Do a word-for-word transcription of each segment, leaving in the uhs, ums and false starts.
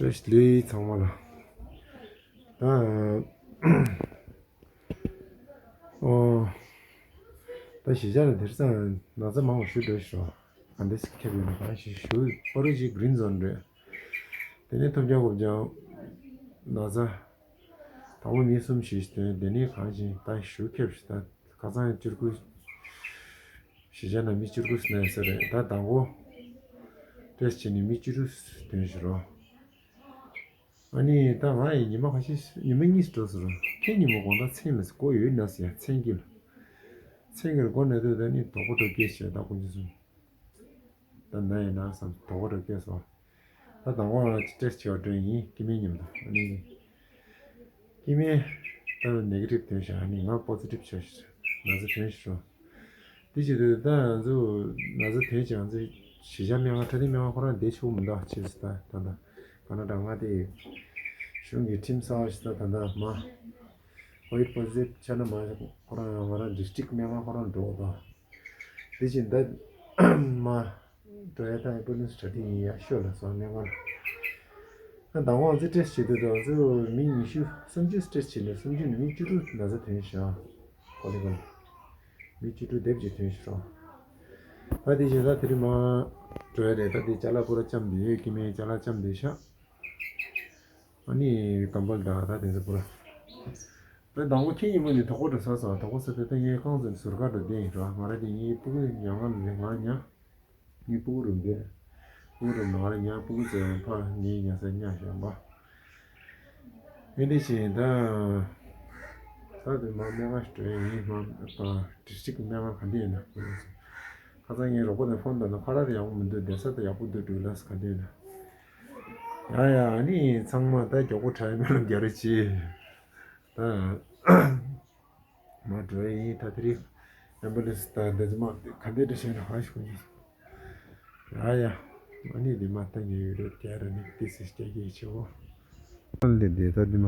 བཀྲ་ཤིས་བདེ་ལེགས་ཚང་མ་ལ། ད་ཨོ། ད་གཞིས་ཆགས་ལ་དེང་སང་ན་ཚ་མང་བ་ཞིག་འདུག་ཤོག་ག་འདྲ་ཞིག་ཁྱབ་ཡོད་ན། གང་ཞིག་ཞུ་པ་རུ་ཅིག་གི་རིན་ཛོན་རེད། དེ་ནས་ཐོབ་རྒྱག་གོ་ཅང་ན་ཚ་དང་པོ་གཉིས་གསུམ་ཞིག་ཐོན། དེ་ནས་གང་ཞིག་ད་ཞུ་ཁྱབ་ཞིག་ད་ཁ་སང་ཡང་བཅུ་དགུ། གཞིས་ཆགས་ན་མི་བཅུ་དགུ་ཟིན་ཡོད་ས་རེད། ད་དང་པོ་ཊེ་སི་ཊི་བྱས་ནས་མི་བཅུ་དྲུག་ཐོན་ཤག་རོ། ཨ་ནི་ད་ང་ཡི་ཉི་མ་ཁ་ཤས་ཉི་མ་གཉིས་འགྲོ་ཟེར་རོ། ཁྱེད་ཉིན་མོ་དགོང་དག་མཚན་ལ་སྒོ་ཡོད་ན་ཟེར་ཡ། མཚན་དཀྱིལ་མཚན་དཀྱིལ་སྒོ་ནས་སྡོད་ད་ནི་དོག་པོ་འགྲོ་སྐད་བྱས། ད་དཀོན་མཆོག་གསུམ། ད་ན་ཡིན་ན་བསམ་དོག་པོ་འགྲོ་སྐད་སོང་། ད་དང་པོ་ང་ཊེ་སི་ཊི་བྱེད་པར་འགྲོ་ཡིན། སྐྱེ་དམན་མཉམ་དུ། ཨ་ནི་སྐྱེ་དམན་ད་ནེ་གེ་ཊིབ་ཐོན་ཤག་ཨ་ནི་ང་པོ་ཟི་ཊིབ་ཆགས་ཤག་ན་ཚ་ཐོན་ཤག་རོ། དེ་བྱེད་དུས་ད་ང་ཚོ་ན་ཚ་ཐོན་ཅིང་ང་ཚོ་གཞིས་ཆགས་སྨན་ཁང་ཁྲ་ཐིག་སྨན་ཁང་ཁོ་རང་བསྡད་ཆོག་མི་འདུག་ཅེས་སུ། ད་ད་ད་ཀ་ན་ཌ་མངའ་སྡེའི་གཞུང་གི་ཁྲིམས་གསར་པ་ཞིག་ད་ད་ད་མ་ཀོ་ཝི་ཌི་པོ་ཟི་ཊིབ་ཆགས་ན་མ་ཁོ་རང་ང་རང་ཌི་སི་ཊིག་སྨན་ཁང་ཁོ་རང་འགྲོ་དགོས་དང་། དེ་བཞིན་ད་མ་འགྲོ་ཡ་ད་ཨེམ་བུ་ལན་སི་གྲ་སྒྲིག་ཡིན་ཡ་ཤོད་ལ་སོང་སྨན་ཁང་ལ། ད་ང་ཚོ་ཊེ་སི་ཊི་བྱེད་དུས་ད་ང་ཚོ་མི་ཉི་ཤུ་སུམ་ཅུ་ཊེ་སི་ཊི་བྱས་ནས་སུམ་ཅུ་ནས་མི་བཅུ་དྲུག་ན་ཚ་ཐོན་ཤག་ཀོ་ལི་ཀོ་ལ་མི་བཅུ་དྲུག་དེབ་ཅིག་ཐོན་ཤག་རོ། ད་དེ་བཞིན་ད་དེ་རིང་མ་འགྲོ་ཡ་རེད། ད་དེ་ཅ་ལག་པུ་ར་བཅམས་བསྡད་ཡོད། སྐྱེ་དམན་ཅ་ལག་བཅམས་བསྡད་ཤག་ཨ་ནི་ཀམ་བལ་དང་ད་དེ་ཚོ་པུ་ར། ད་དང་པོ་ཁྱེད་ཉིན་མོ་ནས་དོག་པོ་འགྲོ་ས་སོང་། དོག་པོ་ཟེར་དུས་ད་ངས་རྐང་བཙུགས་ནས་ཟུར་ཁ་འགྲོ་བསྡད་ཡིན་རོ། ང་རང་དེ་ངའི་སྤུ་གུ་ཡང་ང་མི་ང་ཉ། ངའི་སྤུ་གུ་རུ་འདུག་སྤུ་གུ་རུ་ང་རང་ཉ། སྤུ་གུ་ཚོ་ཡང་ཕ་ངའི་ཉ་ས་ཉ་བཞག་པ། ཨེ་འདི་བྱས་ད། ད་དེ་མ་སྨན་ཁང་ཞིག་འགྲོ་ཡ་ཡིན། མ་ད་ཌི་སི་ཊིག་སྨན་ཁང་ག་འདི་ཡིན་ན། ཁ་སང་ངའི་རོགས་པ་དང་ཕོན་དང་ན་ཁ་ར་དེ་ཡག་པོ་མི་འདུག་བསྡད་ས་དེ་ཡག་པོ་འདུག་འགྲོ་ལ་ས་ག་འདི་ཡིན་ན། ཡ་ཡ། ཨ་ནི་ཚང་མ་ད་མགྱོགས་པོ་དྲག་ཡ་སྨོན་ལམ་རྒྱག་རོགས་གྱིས། ད་མ་འགྲོ་ཡ་ཡིན། ད་དེ་རིང་ཨེམ་བུ་ལན་སི་ད་འདི་ཚོ་མ་ག་འདི་འདྲ་བྱས་ན་ཧ་ཞིག་གོ་ཡིན། ཡ་ཡ། ཨ་ནི་འདི་མ་ད་ཉེ་ཡོད་རེད། རྒྱ་ར་ནི་ཏི་སི་སྐྱ་རྒྱ་ཆེ་བོ། ལས་འདི་ད་འདི་མ་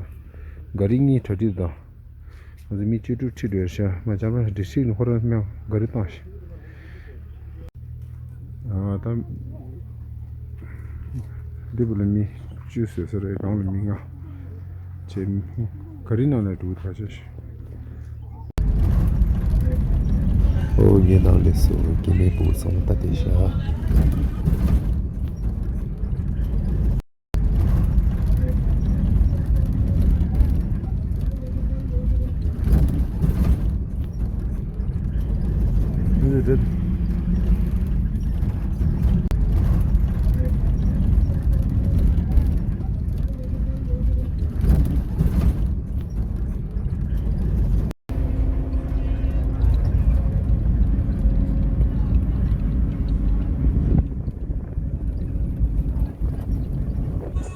ག་རི་གཉིས་གྲ་སྒྲིག་དང་། ང་ཚོ་མི་བཅུ་དྲུག་ཁྲིད་འགྲོ་ཤག་མ་བྱ་མ་ཌི་སི་ཊིག་ནས་ཁོ་རང་སྨན་ག་རི་བཏང་ཤག་ཨ་ད་འདི་བུ་ལ་མི་བཅུ་བཟོས་ས་རེད། གང་ལ་མི་ལྔ་བྱས། ག་རི་ནང་ལ་འགྲོ་ཐག་ཆོད་ཤག་ཨོ་ངའི་ནང་ལས་སུ་སྐྱེ་དམན་ཕྲུ་གུ་ཚང་མ་ལྟ་བསྡད་ཤག་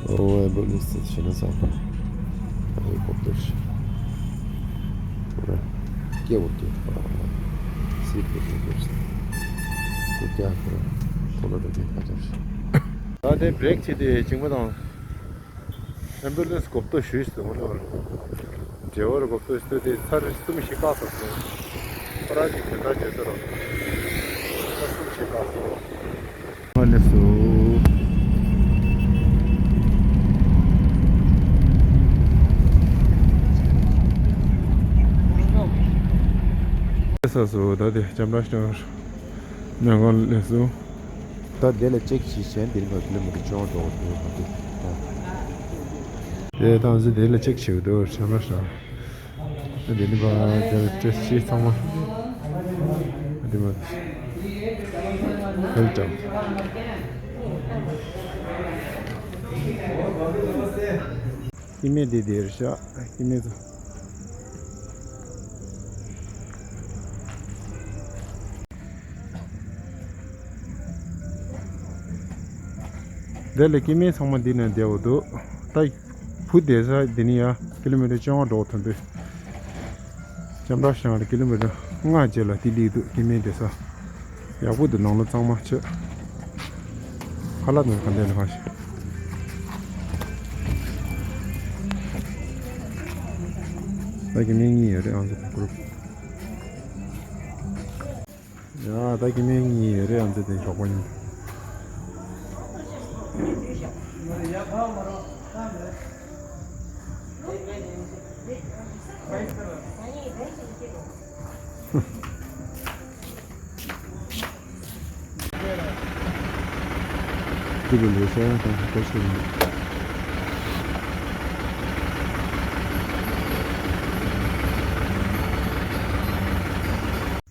ཨོ་ཨེམ་བུ་ལན་སི་ཕྱིན་ན་ཚང་མ་ཧེ་ལི་ཀོབ་ཊར་ཞིག་ཁོ་ར་སྐྱེ་བོ་སྐྱེ་བ་སི་ཀོབ་ཊར་ཞིག་ཀུ་ཀྱ་ཁོ་ར་ཐོ་ལོ་ར་ཏེ་ཁ་ཅར་ཞིག་ད་དེ་བྷི་རེག་བྱས་ཏེ་བྱིང་པོ་དང་། ཨེམ་བུ་ལན་སི་གོ་ཏོ་ཞུས་སུ་མ་ནོར། འབྲེལ་བར་གོ་ཏོ་ཞུས་ཏེ་ཚར་གསུམ་ཞིག་བཀག་ཚར་སོང་། ཁོ་རང་གི་དོན་དག་བརྗོད་ཚར་རོ། ཚར་གསུམ་ཞིག་བཀག་ཚར་རོ། ཨ་ལེ་སུ། ལེ་ས་སུ་ད་དེ་ལྕམ་དྲ་ཤང་སྨན་ཁང་ལེ་སུ། ད་དེ་ལ་ཅེག་ཞིག་གཞན་དེ་རིང་ག་ཀི་ལོ་མི་ཊར་བཅོ་ལྔ་འགྲོ་བ་འདུག་ག་དེ། དེ་ད་ང་ཚོ་དེ་ལ་ཅེག་བྱེད་འདུག་ཤ་མ་ཤ། དེ་ནི་པ་དེ་ལ་ཏྲེ་ཤི་ཚང་མ། དེ་མ་ཧེལ་ཏམ། སྐྱེ་དམན་དེ་དེར་ཤ། སྐྱེ་དམན་ཚོ། དེ་ལས་སྐྱེ་དམན་ཚང་མ་འདི་ནས་བསྡད་འོ་འདུག་ད་བུ་བསྡད་ས་འདི་ནས་ཡ་ཀི་ལོ་མི་ཊར་བཅོ་ལྔ་འགྲོ་ཐོན་དུས། ལྕམ་དྲ་ཤང་ལ་ཀི་ལོ་མི་ཊར་ལྔ་རྗེས་ལ་ཏི་ལི་འདུག་སྐྱེ་དམན་བསྡད་ས། ཡག་པོ་འདུག་ནང་ལོགས་གཙང་མ་ཆེ། ཁ་ལག་དང་ག་འདྲ་ལ་ཧ་ཤི། ད་སྐྱེ་དམན་གཉིས་ཡོད་རེད་ཨང་ཚོ་གུ་རུབ། ཡ་ད་སྐྱེ་དམན་གཉིས་ཡོད་རེད་ཨང་ཚོ་དེ་ཞོགས་པ་གཉིས། ཀྲི་པལ་ཨེ་ཤ་ཡང་དང་ཁོ་ཤེས་མི་འདུག་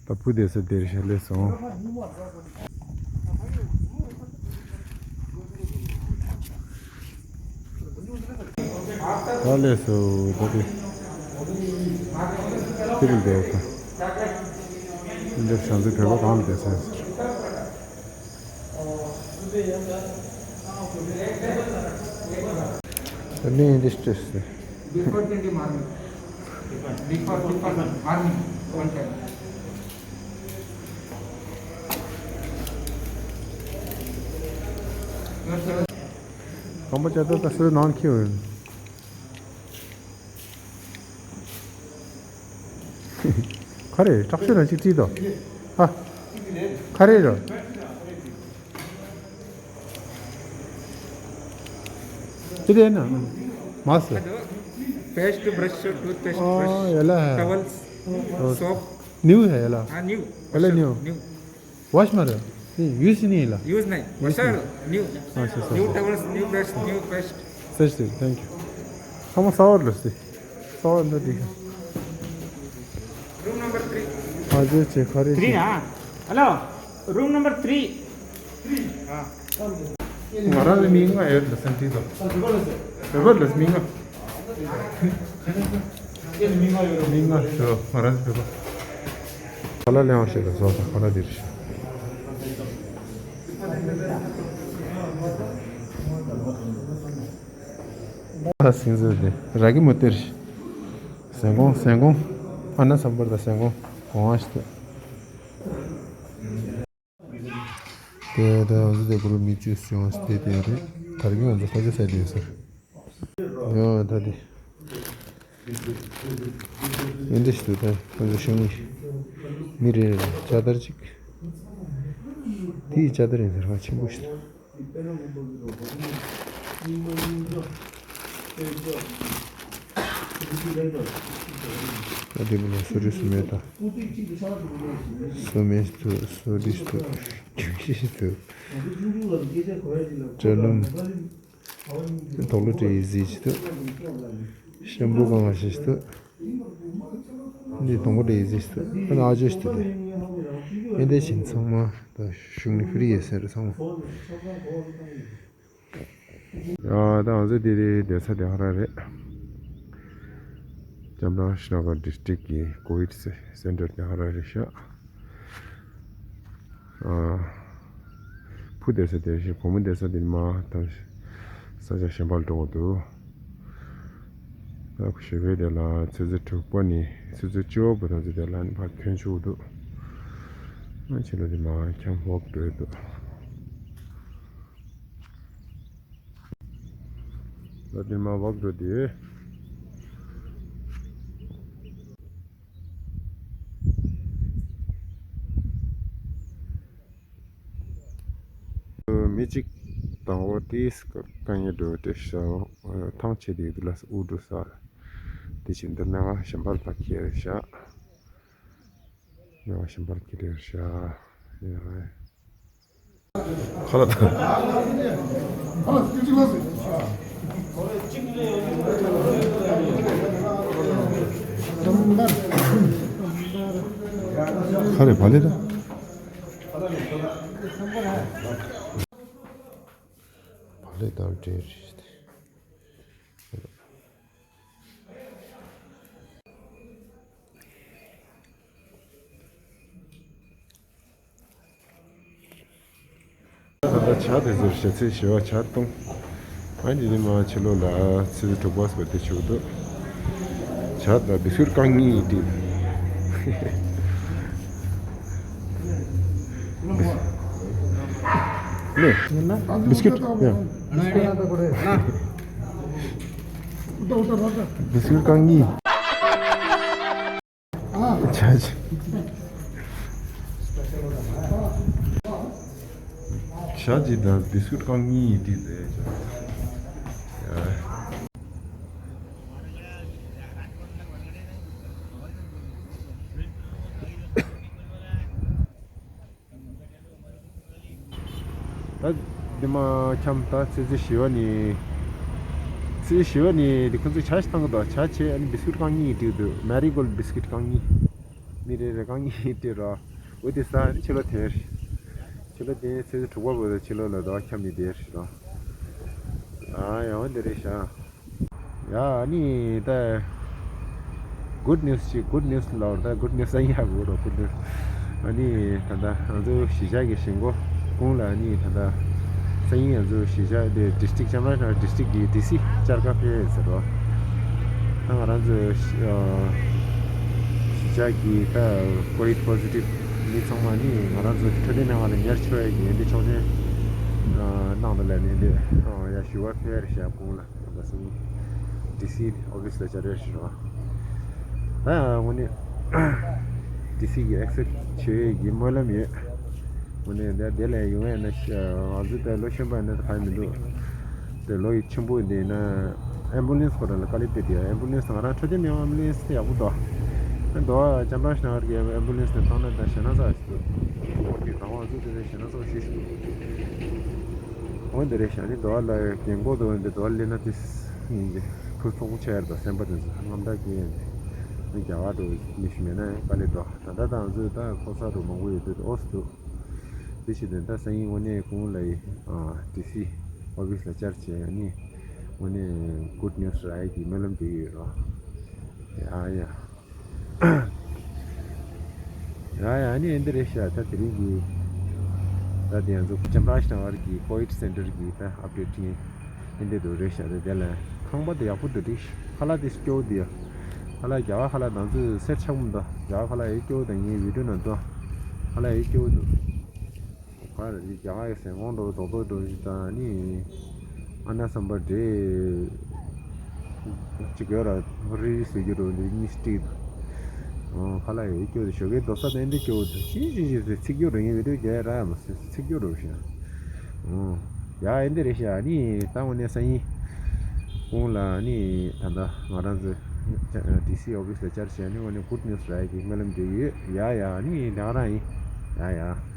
ད་བུ་དེ་ས་དེར་ཤ་ལས་སོང་། ད་ལས་སོ་ད་དེ་ཀྲི་པལ་དེ་ཡོད་ད། འདིར་བྱང་ཚེ་བོད་པ་གང་དེ་ས། The main district. Before twenty morning. Before, before morning, one time. ཁམས་པ་ཅ་ད་ད་སོའི་ནང་ཁྱེར་ཡོད། ག་རེ་དྲག་ཤོས་ན་གཅིག་བྲིས་དོ། ཧ། ག་རེ་ར། ཅི་དེ་ན། མ་སི། Paste, brush, toothpaste, ཨོ་brush, ཡ་ལ། Towels, soap. ནིའུ་ཧེ་ཡ་ལ། ཨ་ནིའུ། ཡ་ལ་ནིའུ། ནིའུ། Wash མ་རེད། ཡུས་ནི་ལ། Use नहीं, washer, new. अच्छा, अच्छा। New towels, new brush, new paste। सही, सही, thank you। हम सावर लस्सी। सावर न दी। Room number three। हाँ, जी, जी, खरी। Three, हाँ। Hello, room number three। हाँ। ང་རང་ལ་མིང་ང་ཡོད་ལ་སེམས་ཏིག་དང་། བོད་པ་ལ་མིང་ང་། མིང་ང་ཞོ་ང་རང་བོད་པ། ཁ་ལག་ལེན་བ་ཞིག་ལ་སོགས་དང་ཁ་ལག་འདིར་ཞོ། ཨ་སིང་ཟེར་དེ་ར་གི་མོ་སྟེར་ཞིག་ཟན་གོང་ཟན་གོང་ཨ་ན་སམ་བར་དང་ཟན་གོང་གོང་ཨ་ཞིག་སྟེར། དེ་ད་ང་ཚོ་དེ་གུ་རུ་མི་བཅུ་སོང་སྟེ་དེ་རེད། དར་གི་ང་ཚོ་ས་ཆ་ས་དེ་ཟེར། ཡོ་ད་དེ་ཨེ་འདྲ་ཞིག་ཏུ་ད་ཁོ་ཚོ་ཤོང་ངེས་མི་རེ་རེ་ལ་ལྕགས་དར་གཅིག་དེའི་ལྕགས་དར་ཡིན་ཟེར་བ་ཆེན་པོ་ཞིག་ཨ་དེ་མིན་ན་སོ་རི་སུ་མེད་ད། སོ་མེད་སུ་སོ་རི་སུ་རྒྱུ་ཤི་སུ། ཅ་ལུམ། དོག་ལོ་དྲེ་ཡི་ཟི་ཞིག་ཏུ། ཤམ་བུ་གང་ཞིག་ཏུ། འདི་དོང་པོ་དྲེ་ཡི་ཟི་ཞིག་ཏུ། ཨ་ནི་ཨ་ཇོ་ཞིག་ཏུ་དེ། ཨེ་འདྲ་བཞིན་ཚང་མ་ད་གཞུང་ནས་ཕི་རི་ཡེ་ཟེར་ཚང་མ། ཡ་ད་ང་ཚོ་འདི་རེད་སྡོད་ས་དེ་ཧ་ར་རེད། ཅམ་པ་ཤི་ན་གར་ཌིས་ཊིག་གི་ཀོ་ཝིཌ་སེན་ཊར་དེ་ཧ་ར་རེད་ཤག་ཨ། བུ་བསྡད་ས་དེ་བཞིན་བུ་མོ་བསྡད་ས་དེ་མ་ད་ས་ཆ་གཞན་པ་ལ་འགྲོ་དགོས་འདུག་ད་ཞོགས་པའི་དེ་ལ་ཆུ་ཚོད་དྲུག་པ་ནས་ཆུ་ཚོད་བཅུ་པ་བར་དུ་དེ་ལ་ཕར་ཐོན་ཆོག་འདུག་ང་ཕྱི་ལོགས་དེ་མ་ཁྱམ་ཝོག་འགྲོ་ཡི་འདུག་ད་དེ་མ་ཝོག་འགྲོ་དེ། མི་གཅིག་དང་བོ་དེས་དཀའ་ངལ་འགྲོ་དེ་ཤ་ཐང་ཆད་དེ་དུ་ལ་དབུགས་འགྲོ་ས་དེ་བཞིན་དུ་སྨྲ་བ་གཞན་པར་ལ་ཁྱེར་བཞག་སྨྲ་བ་གཞན་པར་ཁྱེར་བཞག་ཡ། ཁ་ལག་དང་། ཁ་རེ་བ་ལེ་ད། བ་ལེ་དང་འབྲེལ་རེད། ད་ལྟ་ཇ་དེ་ཚོར་ཞལ་ཚད་ཞི་བ་ཇ་བཏུང་། ཨ་ནི་འདི་མ་ཕྱི་ལོགས་ལ་ཆུ་ཚོད་དྲུག་པ་སོགས་དེ་ཆུ་འདུག་ཇ་དང་བི་སྐུད་རྐང་གཉིས་སྒྲིག་ལེ། བི་སྐུད་ཡ། བི་སྐུད་རྐང་གཉིས། ཇ་ཇ། ཇ་ཅིག་དང་བི་སྐུད་རྐང་གཉིས་ཡིན་དུས་ཟེར་ཇ། ད་ འདི་མ་འཁྱམ་ད་ཚེས་བཞི་པ་ནི། ཚེས་བཞི་པ་ནི་འདི་ཁོང་ཚོས་ཇ་ཞིག་བཏང་གི་འདུག་ཇ་བྱས། ཨ་ནི་བི་སི་ཀུད་རྐང་གཉིས་སྤྲད་འདུག་མེ་རི་གོལ་བི་སི་ཀུད་རྐང་གཉིས། མི་རེ་རེ་རྐང་གཉིས་སྤྲད་རོགས། འོ་དེ་ས་ཨ་ནི་ཕྱི་ལོགས་དེར། ཕྱི་ལོགས་དེ་ཚེས་དྲུག་པ་བར་དུ་ཕྱི་ལོགས་ལ་འདུག་འཁྱམ་ནི་དེར་རོགས། ཨ་ཡང་འོ་འདི་རེད་ཤག་ཡ་ཨ་ནི་ད་གུད་ནིའུ་སི་ཅིག་གུད་ནིའུ་སི་ལབ་ད་གུད་ནིའུ་སི་ཨ་ཡ་གུད་རོ་གུད་ནིའུ་སི། ཨ་ནི་ད་ལྟ་ང་ཚོ་གཞིས་ཆགས་ཀྱི་གཞིས་འགོ་ཁོང་ལ་ཨ་ནི་ད་ལྟ་སང་ཉིན་ང་ཚོ་གཞིས་ཆགས་དེ་ཌི་སི་ཊིག་ཅམ་ར་ཌི་སི་ཊིག་གི་ཌི་སི་བཅར་ག་ཕེབས་ཟེར་རོ། ད་ང་རང་ཚོ་གཞིས་ཆགས་ཀྱི་ད་ཀོ་ཝི་ཌི་པོ་ཟི་ཊིབ་མི་ཚང་མ་ཨ་ནི་ང་རང་ཚོ་འཕྲོད་བསྟེན་མེད་པ་ལ་ཉར་ཆོག་ཡ་གི་འདི་ཆོག་མཆན་གནང་འདུག་ལབ་ནས་འདི་ཡ་ཞུ་བ་ཕེབས་རེད་ཤག་ཁོང་ལ། ད་སང་ཉིན་ཌི་སི་ཨོ་ཕི་སི་ལ་བཅར་ཡ་ཞུ་རོགས། ད་དངོས་གནས་ཌི་སི་གི་ཨེག་སེབ་བྱེད་ཡས་ཀྱི་སྨོན་ལམ་ཡོད། དངོས་གནས་འདི་འདི་ལ་ཡོང་ཡ་ན་ཤ་ང་ཚོ་ད་ལོ་གཞོན་པ་ཡིན་ན་ད་ག་ཡི་མི་འདུག་དེ་ལོ་ཡི་ཆེན་པོ་འདི་ན་ཨེམ་བུ་ལེན་སི་ཁོ་རང་ལ་དཀའ་ལས་སྤྲད་དེ། ཨེམ་བུ་ལེན་སི་ང་རང་འཕྲོད་བསྟེན་མེད་པ་ཨེམ་བུ་ལེན་སི་དེ་ཡག་པོ་འདུག་ཨ་འདུག་ཅམ་པ་ཤ་ནག་གི་ཨེམ་བུ་ལེན་སི་དེ་བཏང་ན་ད་ཞེད་སྣང་ཚ་ཞིག་འདུག་ཁོ་གི་གང་བ་ཚོ་དེ་ནས་ཞེད་སྣང་ཚ་ཞིག་འདུག་འོ་འདི་རེད་ཤག་ཨ་ནི་འདུག་ལ་རྒན་གོག་འདུག་འདི་འདུག་ལ་ལེན་ན་དེ་ཡིན་གྱི་ཕུ་ཚོགས་པོ་ཆེ་ཡར་དང་སེམས་པ་དེ་ཚོ་རྔམ་དྲག་སྐྱེ་ཡོད་འདི། རྒྱ་གར་འགྲོ་མི་ཞིག་མེད་ན་ཡང་དཀའ་ལས་འགྲོ། ད་ལྟ་ད་ང་ཚོས་ད་ཁོ་ས་འགྲོ་མང་པོ་ཡོད་དུས་ཨོ་སི་འདུག་དེ་བྱས་དུས་ད་སང་ཉིན་དངོས་གནས་ཁོང་ལ་ཡི་ཨ་ཌི་སི་ཨོ་ཕི་སི་ལ་བཅར་བྱས་ཨ་ནི་དངོས་གནས་གུད་ནིའུ་སི་རག་ཡ་གི་སྨོན་ལམ་རྒྱག་གི་ཡོད་རོ། ཡ་ཡ། ཡ་ཡ་ཨ་ནི་ཨེ་འདི་རེད་ཤག་ད་དེ་རིང་གི་ད་དེ་ང་ཚོ་ཅམ་ར་ཤ་ནག་གི་ཀོ་ཝི་ཌི་སེན་ཊར་གི་ད་ཨབ་ཌེཊ་ཡིན། ཨེ་འདི་འདུག་རེད་ཤག་དེ་དེ་ལ་ཁང་པ་དེ་ཡག་པོ་འདུག་འགྲིག་ཁ་ལག་དེ་སྐྱོ་བོ་འདུག་ཡ། ཁ་ལག་རྒྱ་གར་ཁ་ལག་དང་ཚོས་སེར་ཆགས་མི་འདུག་རྒྱ་གར་ཁ་ལག་ཡེ་སྐྱོ་བོ་དང་ངའི་བི་ཌིའོ་ནང་འདུག་ཁ་ལག་ཡེ་སྐྱོ་བོ་འདུག་ག་རེ་རྒྱ་གར་གྱི་ཟན་ཁང་འགྲོ་རྡོག་རྡོག་འགྲོ་ཞིག་དང་ནི་ཨ་ན་སམ་པ་འདྲེ་གཅིག་ཡོད་ར་རི་རི་ཟེར་རྒྱུ་འགྲོ་འདི་གཉིས་སྤྲད་འདུག་ཁ་ལག་ཡེ་སྐྱོ་བོ་འདུག་ཞོགས་ཀའི་རྡོ་ས་དེ་འདི་སྐྱོ་བོ་འདུག་ཅི་ཞིག་ཞིག་ཟེར་ཚིག་སྐྱོ་རུ་ངའི་བི་ཌིའོ་རྒྱ་ཡ་ར་མ་ཟེར་ཚིག་སྐྱོ་རུ་ཞིག་ཡ་ཨེ་འདི་རེད་ཤག་ཨ་ནི་ད་དངོས་གནས་སང་ཉིན་དགོང་ལ་ཨ་ནི་ད་ལྟ་ང་རང་ཚོ་ཌི་སི་ཨོ་ཕི་སི་ལ་བཅར་བྱས་ཨ་ནི་དངོས་གནས་གུད་ནིའུ་སི་རག་ཡ་གི་སྨོན་ལམ་རྒྱག་གི་ཡོད། ཡ་ཡ་ཨ་ནི་ད་ག་རང་ཡིན། ཡ་ཡ།